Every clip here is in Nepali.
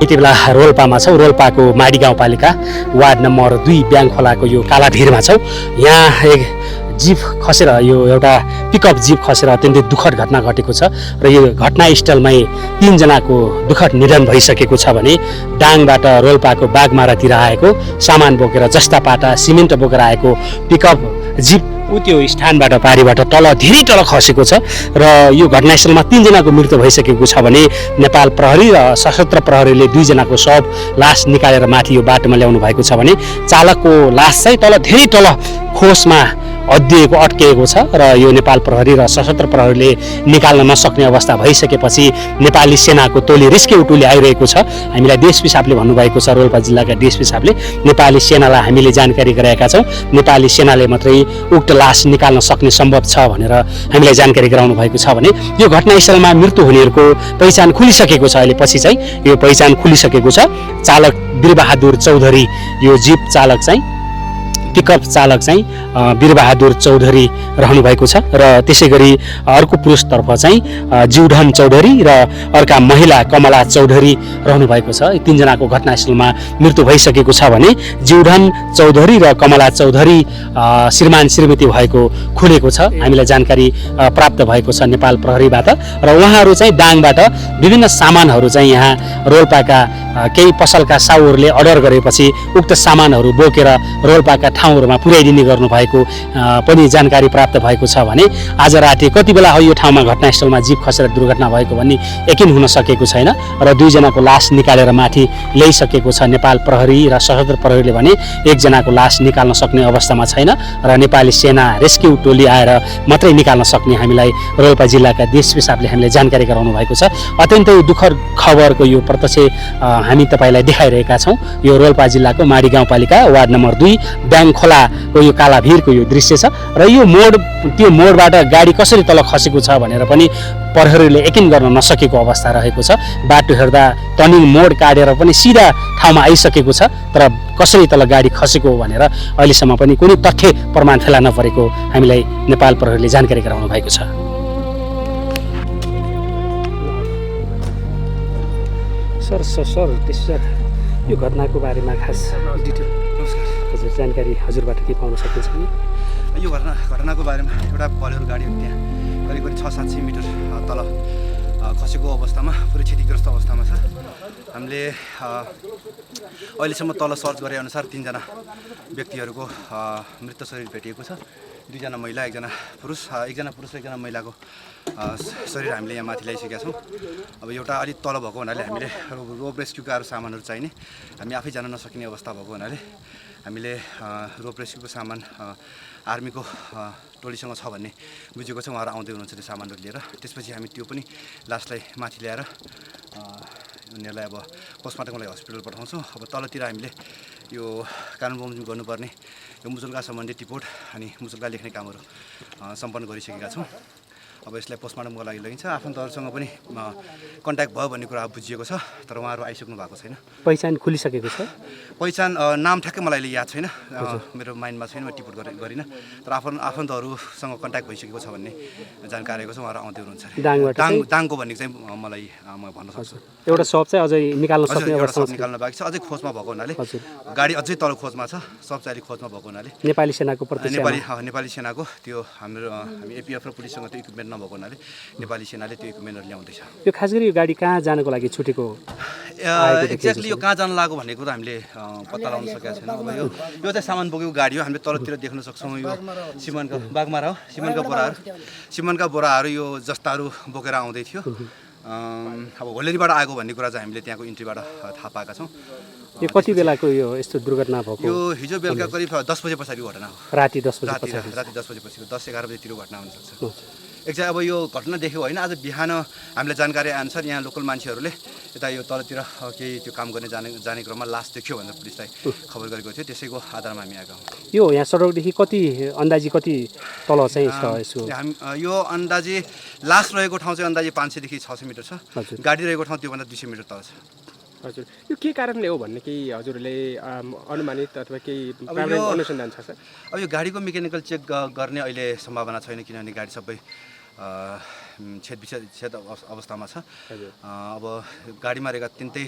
यति बेला रोल्पामा छौँ। रोल्पाको माडी गाउँपालिका वार्ड नम्बर 2 ब्याङ खोलाको यो कालाभिरमा छौँ। यहाँ एक जीप खसेर यो एउटा पिकअप जीप खसेर अत्यन्तै दुःखद घटना घटेको छ र यो घटनास्थलमै 3 जनाको दुःखद निधन भइसकेको छ भने डाङबाट रोल्पाको बागमारातिर आएको सामान बोकेर जस्ता पाटा सिमेन्ट बोकेर आएको पिकअप जीप त्यो स्थानबाट पारीबाट धेरै तल खसेको छ र यो घटनास्थलमा 3 जनाको मृत्यु भइसकेको छ भने नेपाल प्रहरी र सशस्त्र प्रहरीले 2 जनाको शव लास निकालेर माथि यो बाटोमा ल्याउनु भएको छ भने चालकको लास चाहिँ धेरै तल खोसमा अड्किएको छ र यो नेपाल प्रहरी र सशस्त्र प्रहरीले निकाल्न नसक्ने अवस्था भइसकेपछि नेपाली सेनाको टोली रेस्क्यु टोली आइरहेको छ। हामीलाई डिएसपी साहबले भन्नुभएको छ, रोल्पा जिल्लाका डिएसपी साहबले नेपाली सेनालाई हामीले जानकारी गराएका छौँ। नेपाली सेनाले मात्रै उक्त लास निकाल्न सक्ने सम्भव छ भनेर हामीलाई जानकारी गराउनु भएको छ भने यो घटनास्थलमा मृत्यु हुनेहरूको पहिचान खुलिसकेको छ। अहिले पछि चाहिँ यो पहिचान खुलिसकेको छ। चालक वीरबहादुर चौधरी, यो जीप चालक चाहिँ पिकअप चालक चाहिँ वीरबहादुर चौधरी रहनु भएको छ र त्यसै गरी अर्को पुरुषतर्फ चाहिँ जिउधन चौधरी र अर्का महिला कमला चौधरी रहनु भएको छ। 3 जनाको घटनास्थलमा मृत्यु भइसकेको छ भने जिउधन चौधरी र कमला चौधरी श्रीमान श्रीमती भएको खुलेको छ। हामीलाई जानकारी प्राप्त भएको छ नेपाल प्रहरीबाट र उहाँहरू चाहिँ दाङबाट विभिन्न सामानहरू चाहिँ यहाँ रोल्पाका केही पसलका साउहरूले अर्डर गरेपछि उक्त सामानहरू बोकेर रोल्पाका ठाउँहरूमा पुर्याइदिने गर्नुभएको पनि जानकारी प्राप्त भएको छ भने आज राति कति बेला हो यो ठाउँमा घटनास्थलमा जीप खसेर दुर्घटना भएको भन्ने यकिन हुन सकेको छैन र 2 जनाको लास निकालेर माथि ल्याइसकेको छ नेपाल प्रहरी र सशस्त्र प्रहरीले भने 1 जनाको लास निकाल्न सक्ने अवस्थामा छैन र नेपाली सेना रेस्क्यु टोली आएर मात्रै निकाल्न सक्ने हामीलाई रोल्पा जिल्लाका डिएसपी साहबले हामीलाई जानकारी गराउनु भएको छ। अत्यन्तै दुःखद खबरको यो प्रत्यक्ष हामी तपाईलाई देखाइरहेका छौँ। यो रोल्पा जिल्लाको माडी गाउँपालिका वार्ड नम्बर 2 ब्याङ खोलाको यो कालाभिरको यो दृश्य छ र यो त्यो मोडबाट गाडी कसरी तल खसेको छ भनेर पनि प्रहरीले यकिन गर्न नसकेको अवस्था रहेको छ। बाटो हेर्दा टर्निङ मोड काटेर पनि सिधा ठाउँमा आइसकेको छ, तर कसरी तल गाडी खसेको भनेर अहिलेसम्म पनि कुनै तथ्य प्रमाण फेला नपरेको हामीलाई नेपाल प्रहरीले जानकारी गराउनु भएको छ। सर त्यसो यो घटनाको बारेमा खास डिटेल हजुर जानकारी हजुरबाट के पाउन सकिन्छ नि? यो घटनाको बारेमा एउटा बोलेरो गाडी त्यहाँ करिब 600-700 मिटर तल खसेको अवस्थामा पुरै क्षतिग्रस्त अवस्थामा छ। हामीले अहिलेसम्म तल सर्च गरे अनुसार 3 जना व्यक्तिहरूको मृत शरीर भेटिएको छ। 2 जना महिला, 1 जना पुरुष, 1 जना पुरुष र 1 जना महिलाको शरीर हामीले यहाँ माथि ल्याइसकेका छौँ। अब एउटा अलिक तल भएको हुनाले हामीले रोप रेस्क्युका सामानहरू चाहिने हामी आफै जान नसकिने अवस्था भएको हुनाले हामीले रोप रेस्क्युको सामान आर्मीको टोलीसँग छ भन्ने बुझेको छ। उहाँहरू आउँदै हुनुहुन्छ त्यो सामानहरू लिएर। त्यसपछि हामी त्यो पनि लासलाई माथि ल्याएर उनीहरूलाई अब पोस्टमार्टमको लागि हस्पिटल पठाउँछौँ। अब तलतिर हामीले यो कानुन बमोजिम गर्नुपर्ने यो मुजुल्का सम्बन्धित रिपोर्ट अनि मुजुल्का लेख्ने कामहरू सम्पन्न गरिसकेका छौँ। अब यसलाई पोस्टमार्टमको लागि लगिन्छ। आफन्तहरूसँग पनि कन्ट्याक्ट भयो भन्ने कुरा बुझिएको छ, तर उहाँहरू आइसक्नु भएको छैन। पहिचान खुलिसकेको छ? पहिचान नाम ठ्याक्कै मलाई अहिले याद छैन, मेरो माइन्डमा छैन, म टिपोट गरिनँ, तर आफन्तहरूसँग कन्ट्याक्ट भइसकेको छ भन्ने जानकारी आएको छ। उहाँहरू आउँदै हुनुहुन्छ। दाङको भन्ने चाहिँ मलाई म भन्न सक्छु। एउटा शव चाहिँ अझै निकाल्न सक्ने अवस्था निकाल्न बाँकी छ, अझै खोजमा भएको हुनाले गाडी अझै तल खोजमा छ, सब चाहिँ अलिक खोजमा भएको हुनाले नेपाली सेनाको नेपाली सेनाको त्यो हामी एपिएफ र पुलिससँग त्यो इक्विपमेन्ट नभएको हुनाले नेपाली सेनाले त्यो इक्विपमेन्टहरू ल्याउँदैछ। यो खास गरी यो गाडी कहाँ जानको लागि छुटेको एक्ज्याक्टली यो कहाँ जान लाग्यो भन्ने कुरा हामीले पत्ता लगाउन सकेका छैनौँ। अब यो चाहिँ सामान बोकेको गाडी हो। हामीले तलतिर देख्न सक्छौँ यो सिमनका बागमारा हो। सिमनका बोराहरू यो जस्ताहरू बोकेर आउँदै थियो। अब होलेरीबाट आएको भन्ने कुरा चाहिँ हामीले त्यहाँको इन्ट्रीबाट थाहा पाएका छौँ। यो कति बेलाको यो यस्तो दुर्घटना भएको? यो हिजो बेलुका करिब 10 बजे पछाडिको घटना हो। राति 10 बजे पछाडि, राति 10 बजे पछि 10-11 बजेतिरको घटना हुनसक्छ। एक्ज्याक्ट अब यो घटना देख्यो होइन आज बिहान हामीलाई जानकारी अनुसार यहाँ लोकल मान्छेहरूले यता यो तलतिर केही त्यो काम गर्ने जाने क्रममा लास देख्यो भनेर पुलिसलाई खबर गरेको थियो त्यसैको आधारमा हामी आएका हौँ यो यहाँ सडकदेखि कति अन्दाजी कति तल चाहिँ छ यसको हामी यो अन्दाजी लास रहेको ठाउँ चाहिँ अन्दाजी 500 देखि 600 मिटर छ गाडी रहेको ठाउँ त्योभन्दा 200 मिटर तल छ हजुर यो के कारणले हो भन्ने केही हजुरले अनुमानित अथवा केही प्राविधिक अनुसन्धान छ सर अब यो गाडीको मेकानिकल चेक गर्ने अहिले सम्भावना छैन किनभने गाडी सबै छेद अवस्थामा छ अब गाडीमा रहेका तिनटै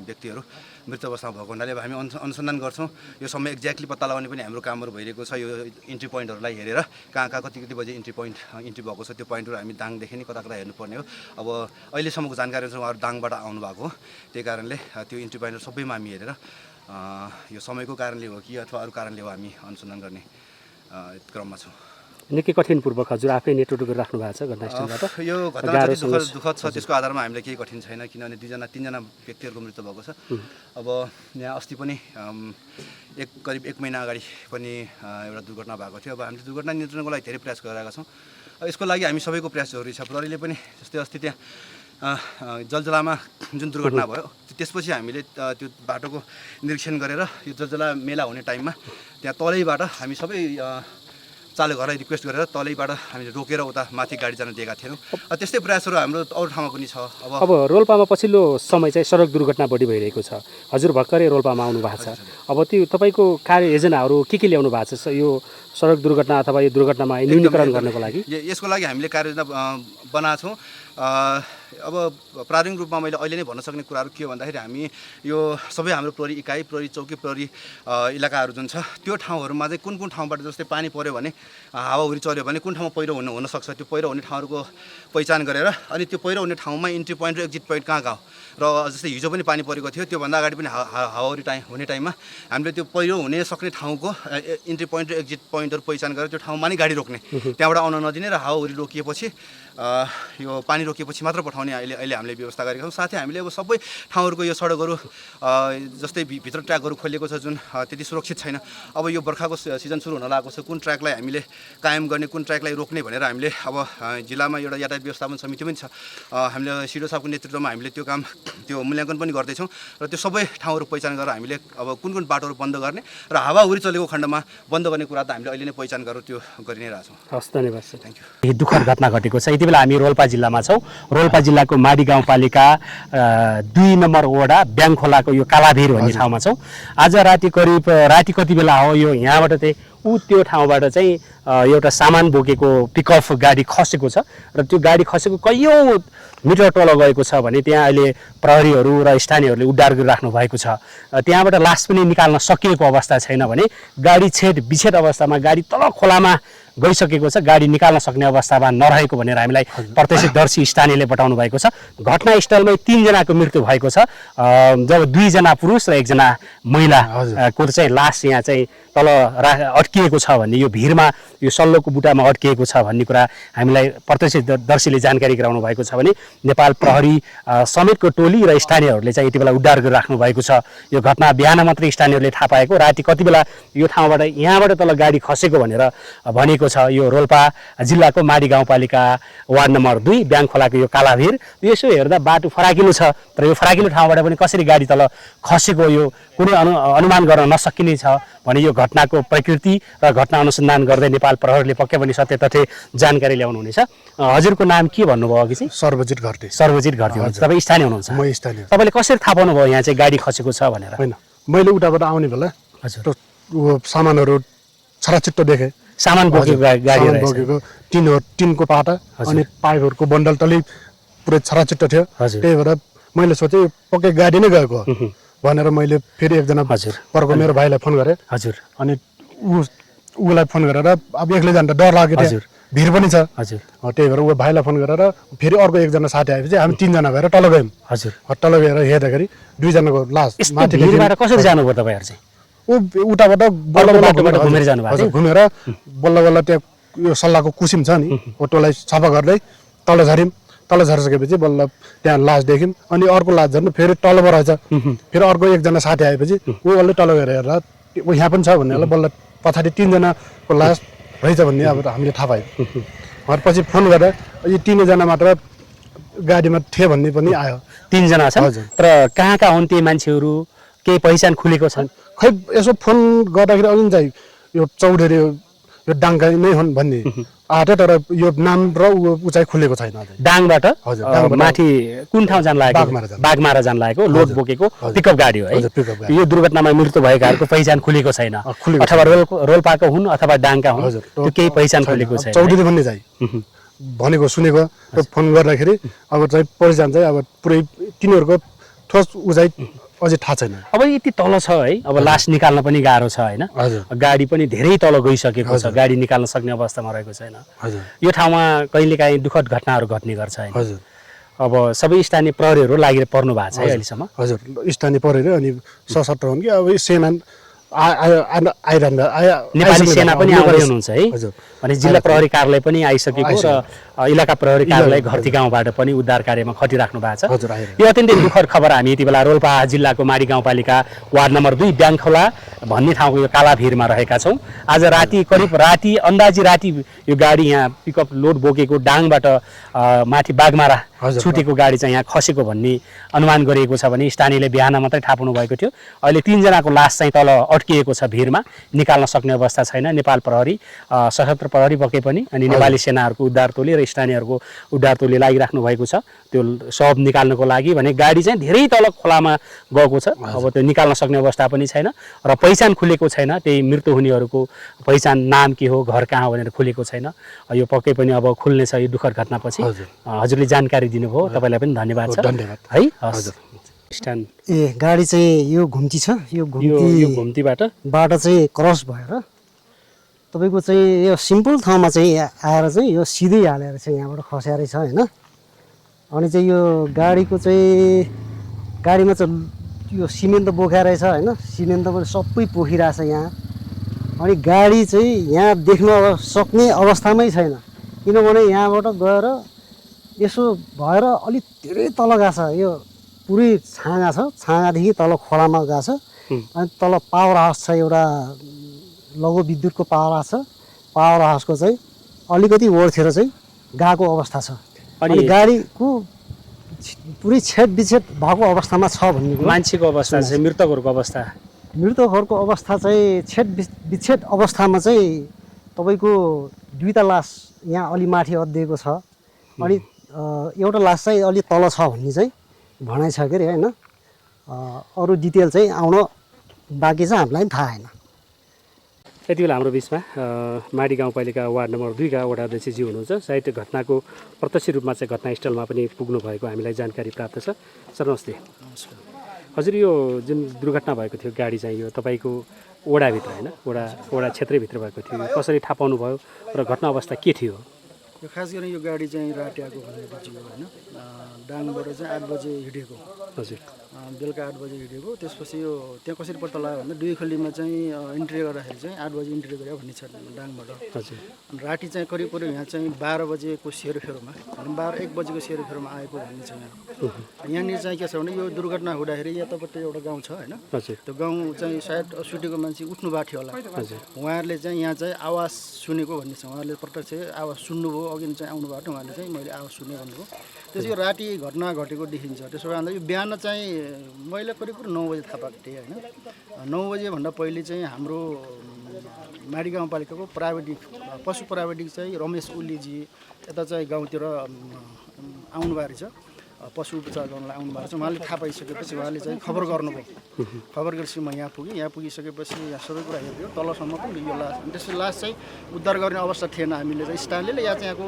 व्यक्तिहरू मृत अवस्थामा भएको हुनाले अब हामी अनुसन्धान गर्छौँ यो समय एक्ज्याक्टली पत्ता लगाउने पनि हाम्रो कामहरू भइरहेको छ यो इन्ट्री पोइन्टहरूलाई हेरेर कहाँ कति बजे इन्ट्री भएको छ त्यो पोइन्टहरू हामी दाङदेखि नै कता हेर्नुपर्ने हो अब अहिलेसम्मको जानकारी अनुसार उहाँहरू दाङबाट आउनु भएको हो त्यही कारणले त्यो इन्ट्री पोइन्टहरू सबैमा हामी हेरेर यो समयको कारणले हो कि अथवा अरू कारणले हो हामी अनुसन्धान गर्ने क्रममा छौँ निकै कठिनपूर्वक हजुर आफै नेटवर्क गरिराख्नु भएको छ घटनास्थलबाट यो घटना दुःखद छ त्यसको आधारमा हामीलाई केही कठिन छैन किनभने तिनजना व्यक्तिहरूको मृत्यु भएको छ अब यहाँ अस्ति पनि करिब 1 महिना अगाडि पनि एउटा दुर्घटना भएको थियो अब हामीले दुर्घटना नियन्त्रणको लागि धेरै प्रयास गरिरहेका छौँ यसको लागि हामी सबैको प्रयास जरुरी छ प्रहरीले पनि जस्तै अस्ति त्यहाँ जलजलामा जुन दुर्घटना भयो त्यसपछि हामीले त्यो बाटोको निरीक्षण गरेर यो जलजला मेला हुने टाइममा त्यहाँ तलैबाट हामी सबै चालकहरूलाई रिक्वेस्ट गरेर तलैबाट हामीले रोकेर उता माथि गाडी जान दिएका थियौँ त्यस्तै प्रयासहरू हाम्रो अरू ठाउँमा पनि छ अब रोल्पामा पछिल्लो समय चाहिँ सडक दुर्घटना बढी भइरहेको छ हजुर भर्खरै रोल्पामा आउनु भएको छ अब त्यो तपाईँको कार्य योजनाहरू के ल्याउनु भएको छ यो सडक दुर्घटना अथवा यो दुर्घटनामा न्यूनीकरण गर्नको लागि यसको लागि हामीले कार्ययोजना बनाएको छौँ अब प्रारम्भिक रूपमा मैले अहिले नै भन्न सक्ने कुराहरू के हो भन्दाखेरि हामी यो सबै हाम्रो प्रहरी इकाइ प्रहरी चौकी प्रहरी इलाकाहरू जुन छ त्यो ठाउँहरूमा चाहिँ कुन ठाउँबाट जस्तै पानी पर्यो भने हावाहुरी चल्यो भने कुन ठाउँमा पहिरो हुनसक्छ त्यो पहिरो हुने ठाउँहरूको पहिचान गरेर अनि त्यो पहिरो हुने ठाउँमा इन्ट्री पोइन्ट र एक्जिट पोइन्ट कहाँ हो र जस्तै हिजो पनि पानी परेको थियो त्योभन्दा अगाडि पनि हावाहुरी हुने टाइममा हामीले त्यो पहिरो हुने सक्ने ठाउँको इन्ट्री पोइन्ट र एक्जिट पोइन्टहरू पहिचान गरेर त्यो ठाउँमा नै गाडी रोक्ने त्यहाँबाट आउन नदिने र हावाहुरी रोकिएपछि यो पानी रोकिएपछि मात्र पठाउने अहिले हामीले व्यवस्था गरेका छौँ साथै हामीले अब सबै ठाउँहरूको यो सडकहरू जस्तै भित्र ट्र्याकहरू खोलिएको छ जुन त्यति सुरक्षित छैन अब यो बर्खाको सिजन सुरु हुन लागेको छ कुन ट्र्याकलाई हामीले कायम गर्ने कुन ट्र्याकलाई रोक्ने भनेर हामीले अब जिल्लामा एउटा यातायात व्यवस्थापन समिति पनि छ हामीले सिडो साहबको नेतृत्वमा हामीले त्यो मूल्याङ्कन पनि गर्दैछौँ र त्यो सबै ठाउँहरू पहिचान गरेर हामीले अब कुन बाटोहरू बन्द गर्ने र हावाहुरी चलेको खण्डमा बन्द गर्ने कुरा त हामीले अहिले नै पहिचान गरेर त्यो गरि नै रहेछौँ हस् धन्यवाद सर थ्याङ्क यू यही दुःखद घटना घटेको छ यति बेला हामी रोल्पा जिल्लामा छौँ रोल्पा जिल्लाको माडी गाउँपालिका 2 नम्बर वडा ब्याङखोलाको यो कालाभिर भन्ने ठाउँमा छौँ आज राति कति बेला हो यो यहाँबाट चाहिँ त्यो ठाउँबाट चाहिँ एउटा सामान बोकेको पिकअप गाडी खसेको छ र त्यो गाडी खसेको कैयौँ मिटर तल गएको छ भने त्यहाँ अहिले प्रहरीहरू र स्थानीयहरूले उद्धार गरिराख्नु भएको छ त्यहाँबाट लास पनि निकाल्न सकिएको अवस्था छैन भने गाडी विच्छेद अवस्थामा गाडी तल खोलामा गइसकेको छ गाडी निकाल्न सक्ने अवस्थामा नरहेको भनेर हामीलाई प्रत्यक्षदर्शी स्थानीयले बताउनु भएको छ घटनास्थलमै 3 जनाको मृत्यु भएको छ जब 2 जना पुरुष र 1 जना महिलाको चाहिँ लास यहाँ चाहिँ तल अड्किएको छ भन्ने यो भिरमा यो सल्लोको बुटामा अड्किएको छ भन्ने कुरा हामीलाई प्रत्यक्षदर्शीले जानकारी गराउनु भएको छ भने नेपाल प्रहरी समेतको टोली र स्थानीयहरूले चाहिँ यति बेला उद्धार गरिराख्नु भएको छ यो घटना बिहान मात्रै स्थानीयहरूले थाहा पाएको राति कति बेला यो ठाउँबाट यहाँबाट तल गाडी खसेको भनेर भनेको छ यो रोल्पा जिल्लाको माडी गाउँपालिका वार्ड नम्बर 2 ब्याङखोलाको यो कालाभिर यसो हेर्दा बाटो फराकिलो छ तर यो फराकिलो ठाउँबाट पनि कसरी गाडी तल खसेको यो कुनै अनुमान गर्न नसकिने छ भने यो घटनाको प्रकृति र घटना अनुसन्धान गर्दै नेपाल प्रहरीले पक्कै पनि सत्य तथ्य जानकारी ल्याउनु हुनेछ हजुरको नाम के भन्नुभयो अघि चाहिँ सर्वजित घरते हुनुहुन्छ तपाईँ स्थानीय हुनुहुन्छ म स्थानीय तपाईँले कसरी थाहा पाउनुभयो यहाँ चाहिँ गाडी खसेको छ भनेर होइन मैले उताबाट आउने बेला हजुर सामानहरू छराचिट्टो देखेँ सामान बोकेको गाडी बोकेको टिनको पाटा अनि पाइपहरूको बन्डल तलै पुरै छराचिट्टो थियो त्यही भएर मैले सोचेँ पक्कै गाडी नै गएको भनेर मैले फेरि एकजना अर्को मेरो भाइलाई फोन गरेँ हजुर अनि उसलाई फोन गरेर अब एक्लै जाँदा डर लाग्यो थियो भिड पनि छ हजुर त्यही भएर ऊ भाइलाई फोन गरेर फेरि अर्को एकजना साथी आएपछि हामी 3 जना भएर तल गयौँ हजुर तल गएर हेर्दाखेरि 2 जनाको लास माथि भिडबाट कसरी जानुभयो तपाईँहरू चाहिँ उताबाट बाटोबाट घुमेर जानु भएको घुमेर बल्ल बल्ल त्यहाँ यो सल्लाहको कुसिम छ नि अटोलाई सफा गर्दै तल झऱ्यौँ तल झरिसकेपछि बल्ल त्यहाँ लास देख्यौँ अनि अर्को लास झर्नु फेरि तलबाट रहेछ फेरि अर्को एकजना साथी आएपछि ऊ बल्ल तल गएर हेर्दा ऊ यहाँ पनि छ भन्ने बल्ल पछाडि 3 जनाको लास रहेछ भन्ने अब हामीले थाहा पायौँ पछि फोन गरेर यो 3 जना मात्र गाडीमा थिए भन्ने पनि आयो। 3 जना छन्, हजुर। तर कहाँ हुन् ती मान्छेहरू, केही पहिचान खुलेको छन्? खै यसो फोन गर्दाखेरि अघि चाहिँ यो चौधरी यो डाङ्गा नै हुन् भन्ने आयो, तर यो नाम र ऊ चाहिँ खुलेको छैन अझै। डाङबाट हजुर, डाङबाट माथि कुन ठाउँ जान लागेको? बागमारा जान लागेको लोड बोकेको पिकअप गाडी हो है। हजुर, पिकअप गाडी। यो दुर्घटनामा मृत्यु भएकाहरूको पहिचान खुलेको छैन, खुलेको अथवा रोल्पाको हुन् अथवा डाङका हुन्, हजुर, त्यो केही पहिचान खुलेको छैन। चौधरी भन्ने चाहिँ भनेको सुनेको, र फोन गर्दाखेरि अब चाहिँ पहिचान चाहिँ अब पुरै तिनीहरूको ठोस ऊ चाहिँ अझै थाहा छैन। अब यति तल छ है, अब लास निकाल्न पनि गाह्रो छ होइन, हजुर। गाडी पनि धेरै तल गइसकेको छ, गाडी निकाल्न सक्ने अवस्थामा रहेको छैन। हजुर, यो ठाउँमा कहिलेकाहीँ दुःखद घटनाहरू घट्ने गर्छ होइन। हजुर। अब सबै स्थानीय प्रहरीहरू लागेर पर्नु भएको छ है अहिलेसम्म। हजुर, स्थानीय प्रहरी अनि सशस्त्र हुन् कि अब सेना आइरहँदा नेपाली सेना पनि आउँदै हुनुहुन्छ है। हजुर। भने जिल्ला प्रहरी कार्यालय पनि आइसकेको र इलाका प्रहरी कार्यालय घरती गाउँबाट पनि उद्धार कार्यमा खटिराख्नु भएको छ। हजुर, आइरहेको। यो अत्यन्तै दुःखद खबर हामी यति बेला रोल्पा जिल्लाको माडी गाउँपालिका वार्ड नम्बर 2 ब्याङखोला भन्ने ठाउँको यो कालाभिरमा रहेका छौँ। आज राति अन्दाजी राति यो गाडी यहाँ पिकअप लोड बोकेको डाङबाट माथि बागमारा छुटेको गाडी चाहिँ यहाँ खसेको भन्ने अनुमान गरिएको छ भने स्थानीयले बिहान मात्रै थाहा पाउनु भएको थियो। अहिले 3 जनाको लास चाहिँ तल अड्किएको छ भिरमा, निकाल्न सक्ने अवस्था छैन। नेपाल प्रहरी, सशस्त्र प्रहरी पक्कै पनि अनि नेपाली सेनाहरूको उद्धार टोली र स्थानीयहरूको उद्धार टोली लागिराख्नु भएको छ त्यो शव निकाल्नको लागि। भने गाडी चाहिँ धेरै तल खोलामा गएको छ, अब त्यो निकाल्न सक्ने अवस्था पनि छैन र पहिचान खुलेको छैन। त्यही मृत्यु हुनेहरूको पहिचान नाम के हो, घर कहाँ हो भनेर खुलेको छैन। यो पक्कै पनि अब खुल्नेछ यो दुःखद घटनापछि। हजुरले जानकारी दिनुभयो, तपाईँलाई पनि धन्यवाद छ है। हजुर, गाडी चाहिँ यो घुम्ती छ, यो घुम्तीबाट चाहिँ क्रस भएर तपाईँको चाहिँ यो सिम्पल ठाउँमा चाहिँ आएर चाहिँ यो सिधै हालेर चाहिँ यहाँबाट खस्याएर छ होइन। अनि चाहिँ यो गाडीको चाहिँ गाडीमा चाहिँ यो सिमेन्ट बोकेर रहेछ होइन, सिमेन्ट पनि सबै पोखिरहेछ यहाँ। अनि गाडी चाहिँ यहाँ देख्न सक्ने अवस्थामै छैन, किनभने यहाँबाट गएर यसो भएर अलिक धेरै तल गएको छ। यो पुरै छाँगा छ, छाँगादेखि तल खोलामा गएको छ। अनि तल पावर हाउस छ, एउटा लघु विद्युतको पावर हाउस छ। पावर हाउसको चाहिँ अलिकति ओर्खेर चाहिँ गएको अवस्था छ। अनि गाडीको पुरै छेदविच्छेद भएको अवस्थामा छ भन्ने मान्छेको अवस्था चाहिँ मृतकहरूको अवस्था चाहिँ छेदविच्छेद अवस्थामा चाहिँ तपाईँको 2टा लास यहाँ अलि माथि अड्किएको छ। अनि एउटा लास चाहिँ अलि तल छ भन्ने चाहिँ भनाइ छ के अरे होइन। अरू डिटेल चाहिँ आउन बाँकी छ, हामीलाई पनि थाहा छैन। यति बेला हाम्रो बिचमा माडी गाउँपालिका वार्ड नम्बर 2 का वडा अध्यक्षजी हुनुहुन्छ। सायद घटनाको प्रत्यक्ष रूपमा चाहिँ घटनास्थलमा पनि पुग्नु भएको हामीलाई जानकारी प्राप्त छ। सर नमस्ते। हजुर, यो जुन दुर्घटना भएको थियो गाडी चाहिँ यो तपाईँको वडाभित्र होइन, वडा क्षेत्रभित्र भएको थियो, कसरी थाहा पाउनु भयो र घटना अवस्था के थियो? यो खास गरी यो गाडी चाहिँ राटियाको भन्ने बुझियो होइन। डाङबाट चाहिँ 8 बजे हिँडेको। हजुर, बेलुका 8 बजे हिँडेको। त्यसपछि यो त्यहाँ कसरी पत्ता लाग्यो भन्दा डुईखोलीमा चाहिँ इन्ट्री गर्दाखेरि चाहिँ 8 बजे इन्ट्री गऱ्यो भन्ने छ डाङबाट। हजुर। अनि राति चाहिँ करिब यहाँ चाहिँ 12 बजेको सेरोफेरोमा, 1 बजेको सेरोफेरोमा आएको भन्ने छ यहाँ। यहाँनिर चाहिँ के छ भने यो दुर्घटना हुँदाखेरि यतापट्टि एउटा गाउँ छ होइन, त्यो गाउँ चाहिँ सायद सुटेको मान्छे उठ्नु भएको थियो होला। उहाँहरूले चाहिँ यहाँ चाहिँ आवाज सुनेको भन्ने छ। उहाँहरूले प्रत्यक्ष आवाज सुन्नुभयो, अघि चाहिँ आउनु भएको थियो, उहाँले चाहिँ मैले आवाज सुने भन्नुभयो। त्यसको राति घटना घटेको देखिन्छ। त्यसो भए यो बिहान चाहिँ मैले करिब 9 बजे थाहा पाएको थिएँ होइन। 9 बजेभन्दा पहिले चाहिँ हाम्रो माडी गाउँपालिकाको प्राविधिक पशु प्राविधिक चाहिँ रमेश ओलीजी यता चाहिँ गाउँतिर आउनुभएको रहेछ, पशु उपचार गर्नलाई आउनुभएको छ। उहाँले थाहा पाइसकेपछि उहाँले चाहिँ खबर गर्नुभयो। खबर गरेपछि म यहाँ पुगेँ। यहाँ पुगिसकेपछि यहाँ सबै कुरा हेऱ्यो, तलसम्म पनि यो लास। त्यसपछि लास चाहिँ उद्धार गर्ने अवस्था थिएन। हामीले चाहिँ स्थानीयले या चाहिँ यहाँको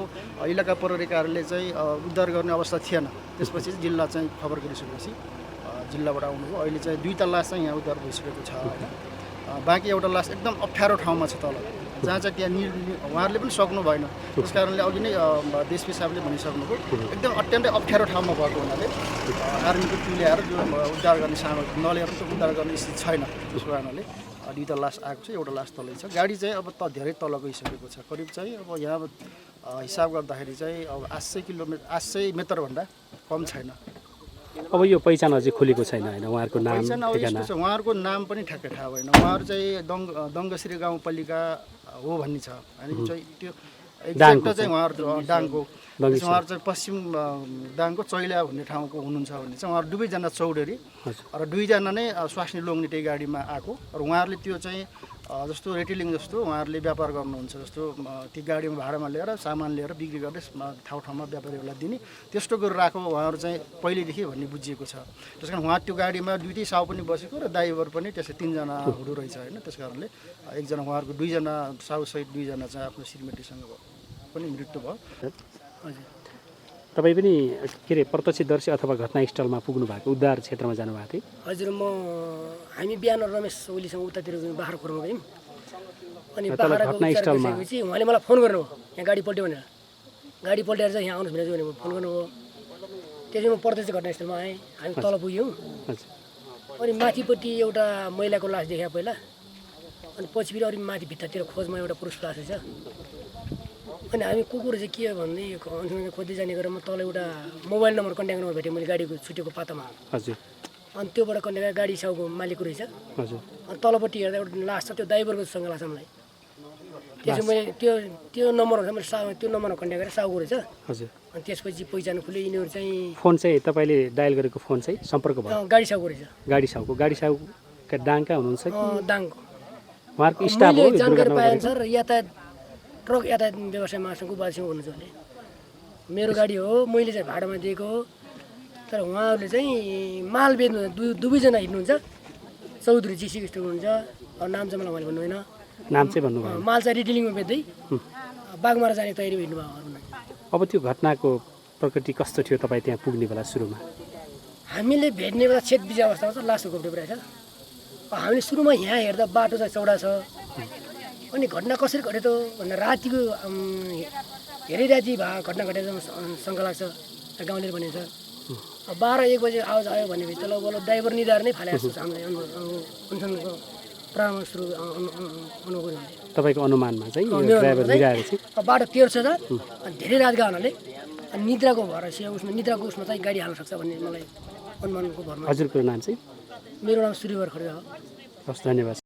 इलाका प्रहरी कार्यालयले चाहिँ उद्धार गर्ने अवस्था थिएन। त्यसपछि जिल्ला चाहिँ खबर गरिसकेपछि जिल्लाबाट आउनुभयो। अहिले चाहिँ 2टा लास चाहिँ यहाँ उद्धार भइसकेको छ होइन। बाँकी एउटा लास एकदम अप्ठ्यारो ठाउँमा छ तल, जहाँ चाहिँ त्यहाँ उहाँहरूले पनि सक्नु भएन। त्यस कारणले अघि नै देशपी साहबले भनिसक्नुभयो, एकदम अत्यन्तै अप्ठ्यारो ठाउँमा भएको हुनाले आर्मीको टुली आएर जो उद्धार गर्ने सामग्री नलिएर त उद्धार गर्ने स्थिति छैन। त्यसको कारणले 2टा लास आएको छ, एउटा लास तलै छ। गाडी चाहिँ अब धेरै तल गइसकेको छ। करिब चाहिँ अब यहाँ हिसाब गर्दाखेरि चाहिँ अब 800 मिटरभन्दा कम छैन। अब यो पहिचान अझै खुलेको छैन होइन, उहाँहरूको नाम ठेगाना छ। उहाँहरूको नाम पनि ठ्याक्कै थाहा भएन। उहाँहरू चाहिँ दङ्गश्री गाउँपालिका हो भन्ने छ होइन। त्यो एक्ज्याक्ट चाहिँ उहाँहरू दाङको उहाँहरू चाहिँ पश्चिम दाङको चैला भन्ने ठाउँको हुनुहुन्छ भने चाहिँ उहाँहरू दुवैजना चौधरी र दुईजना नै स्वास्नी लोग्ने त्यही गाडीमा आएको र उहाँहरूले त्यो चाहिँ जस्तो रिटेलिङ जस्तो उहाँहरूले व्यापार गर्नुहुन्छ जस्तो ती गाडीमा भाडामा ल्याएर सामान लिएर बिक्री गर्दै ठाउँ ठाउँमा व्यापारीहरूलाई दिने त्यस्तो गरेर आएको उहाँहरू चाहिँ पहिल्यैदेखि भन्ने बुझिएको छ। त्यस कारण उहाँ त्यो गाडीमा दुइटै साउ पनि बसेको र ड्राइभर पनि त्यसै 3 जना हुँदो रहेछ होइन। त्यस कारणले एकजना उहाँहरूको 2 जना साउसहित 2 जना चाहिँ आफ्नो श्रीमतीसँग पनि मृत्यु भयो। हजुर तपाईँ पनि के अरे प्रत्यक्षदर्शी अथवा घटनास्थलमा पुग्नु भएको उद्धार क्षेत्रमा जानुभएको थियो? हजुर हामी बिहान रमेश ओलीसँग उतातिर बाख्राकोटमा गयौँ अनि घटनास्थलमा उहाँले मलाई फोन गर्नुभयो यहाँ गाडी पल्ट्यो भनेर। गाडी पल्टेर चाहिँ यहाँ आउनुहोस् भनेर फोन गर्नुभयो। त्यसपछि म प्रत्यक्ष घटनास्थलमा आएँ। हामी तल पुग्यौँ अनि माथिपट्टि एउटा महिलाको लास देखायो पहिला अनि पछि फेरि अरू माथि भित्तातिर खोजमा एउटा पुरुष लास रहेछ। अनि हामी कुकुर चाहिँ के हो भन्दै खोज्दै जाने गरेर म तल एउटा मोबाइल नम्बर कन्ट्याक्ट नम्बर भेटेँ मैले गाडीको छुटेको पातामा। हजुर अनि त्योबाट कन्ट्याक्ट गाडी साउको मालिकको रहेछ। हजुर अनि तलपट्टि हेर्दा एउटा लास छ त्यो ड्राइभरको सँग लाग्छ मलाई। त्यसपछि मैले त्यो नम्बरहरू मैले त्यो नम्बरमा कन्ट्याक्ट गरेर साउको रहेछ। हजुर अनि त्यसपछि पहिचान खुल्यो यिनीहरू चाहिँ फोन चाहिँ तपाईँले डायल गरेको फोन चाहिँ सम्पर्क भयो? गाडी साउको रहेछ। गाडी साउका डाङका हुनुहुन्छ कि दाङको उहाँहरूको स्टाफ हो? जानकारी पाएन सर यातायात ट्रक यातायात व्यवसाय महासङ्घको उपाध्यक्ष हुनुहुन्छ उसले। मेरो गाडी हो मैले चाहिँ भाडामा दिएको हो तर उहाँहरूले चाहिँ माल बेच्नु दुवैजना हिँड्नुहुन्छ। चौधरी जीसी स्टोर हुनुहुन्छ अरू नाम चाहिँ मलाई भन्नु होइन। नाम चाहिँ भन्नुभयो? माल चाहिँ रिटेलिङमा बेच्दै बागमारा जाने तयारी हिँड्नुभयो। अब त्यो घटनाको प्रकृति कस्तो थियो तपाईँ त्यहाँ पुग्ने बेला सुरुमा? हामीले भेट्ने बेला छेक बिजा अवस्थामा छ लासको घोप्टे रहेछ। हामीले सुरुमा यहाँ हेर्दा बाटो चाहिँ चौडा छ अनि घटना कसरी घट्यो त भनेर रातिको धेरै राति घटना घटेर शङ्का लाग्छ गाउँले भनेको छ। 12-1 बजे आवाज आयो भनेपछि तल बल्ल ड्राइभर निधार नै फाले जस्तो हामीलाई अनुसन्धानको प्रारम्भ सुरु अनुभव हुन्छ। तपाईँको अनुमानमा चाहिँ ड्राइभर निधाएर चाहिँ बाटो तेर्छ छ अनि धेरै रात गयो हुनाले अनि निद्राको भएर निद्राको उसमा चाहिँ गाडी हाल्न सक्छ भन्ने मलाई अनुमानको भरमा। हजुरको नाम चाहिँ? मेरो नाम सूर्यवर खड्का हो। हस् धन्यवाद।